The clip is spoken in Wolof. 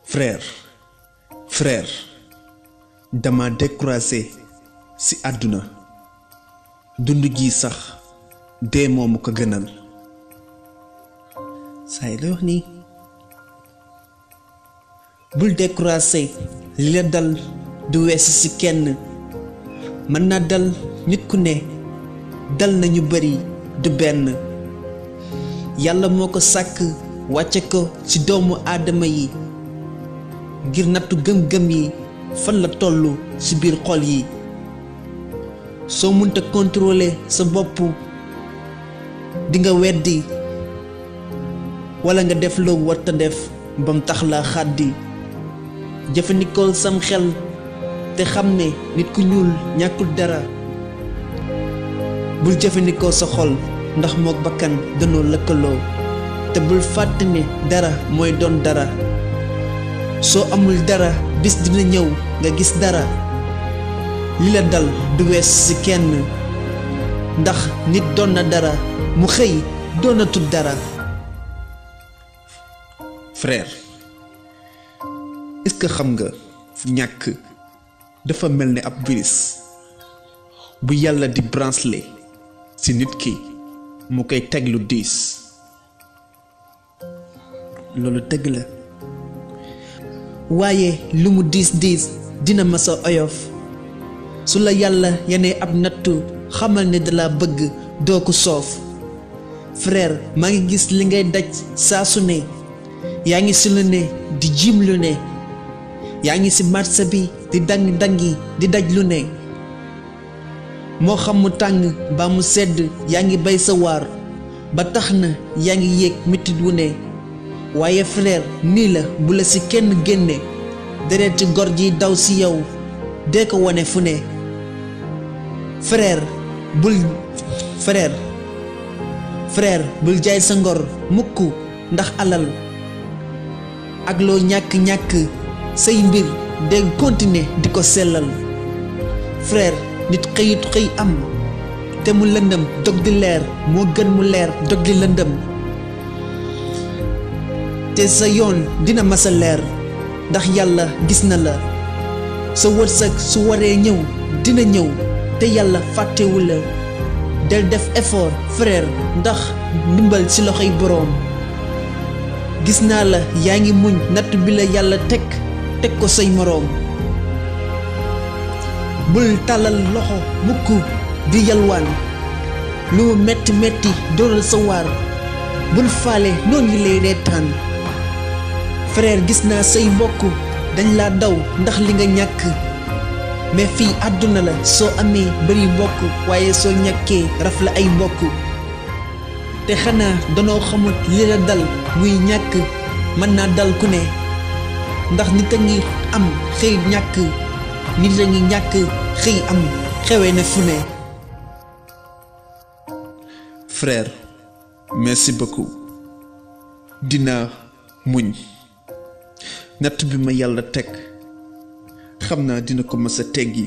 frère dama découragé ci àdduna dund gi sax dee moomu ko gënal. saay lay wax nii bul découragé li la dal du wees ci kenn mën na dal nit ku ne dal na ñu bari du benn yàlla moo ko sàkk wàcce ko ci doomu aadama yi ngir nattu gëm-gëm yi fan la tollu ci biir xol yi soo mënta contrôler sa bopp di nga weddi walla nga def loo warta def bam tax la xàddi jëfandikool sam xel te xam ne nit ku ñuul ñàkkul dara bul jëfandikoo sa xol ndax mook bakkan danoo lëkkaloo te bul fàtte ne dara mooy doon dara soo amul dara bis dina ñëw nga gis dara li la dal du wees ci kenn ndax nit doon na dara mu xëy doonatul dara. frère est-ce que xam nga ñàkk dafa mel ni ab virus bu yàlla di brancher ci nit ki mu koy teg lu diis. loolu dëgg la waaye lu mu diis diis dina masa oyof su la yàlla yenee ab nattu xamal ne dala bëgg doo ko soof. frère maa ngi gis li ngay daj saa su ne yaa ngi si lu ne di jiim lu ne yaa ngi si marché bi di dangi di daj lu ne moo xam mu tàng ba mu sedd yaa ngi bay sa waar ba tax na yaa ngi yéeg metit wu ne waaye frère nii la bu la ci kenn génne dereeti gor ji daw ci yow dee ko wone fu ne. frère bul jaay sa ngor mukk ndax alal ak loo ñàkk say mbir de continuer di ko sellal. frère nit xëyut xëy am te mu lëndëm dog di leer moo gën mu leer dog di lëndëm te sa yoon dina masa leer ndax yàlla gis na la sa wërsëg su waree ñëw dina ñëw te yàlla fàttewu la del def effort frère ndax ndimbal ci loxoy boroom gis naa la yaa ngi muñ natt bi la yàlla teg ko say moroom bul tàllal loxo mukk di yalwaan lu mu metti metti dooral sa waar bul faale noon yi lay reetaan frère gis naa say mbokk dañ laa daw ndax li nga ñàkk mais fii àdduna la soo amee bari mbokk waaye soo ñàkkee raf la ay mbokk te xanaa danoo xamut li la dal muy ñàkk mën naa dal ku ne ndax nit a ngi am xëy ñàkk nit a ngi ñàkk xëy am xewe na fu ne. frère merci beaucoup dinaa muñ natt bi ma yàlla teg xam naa dina ko mës a teggi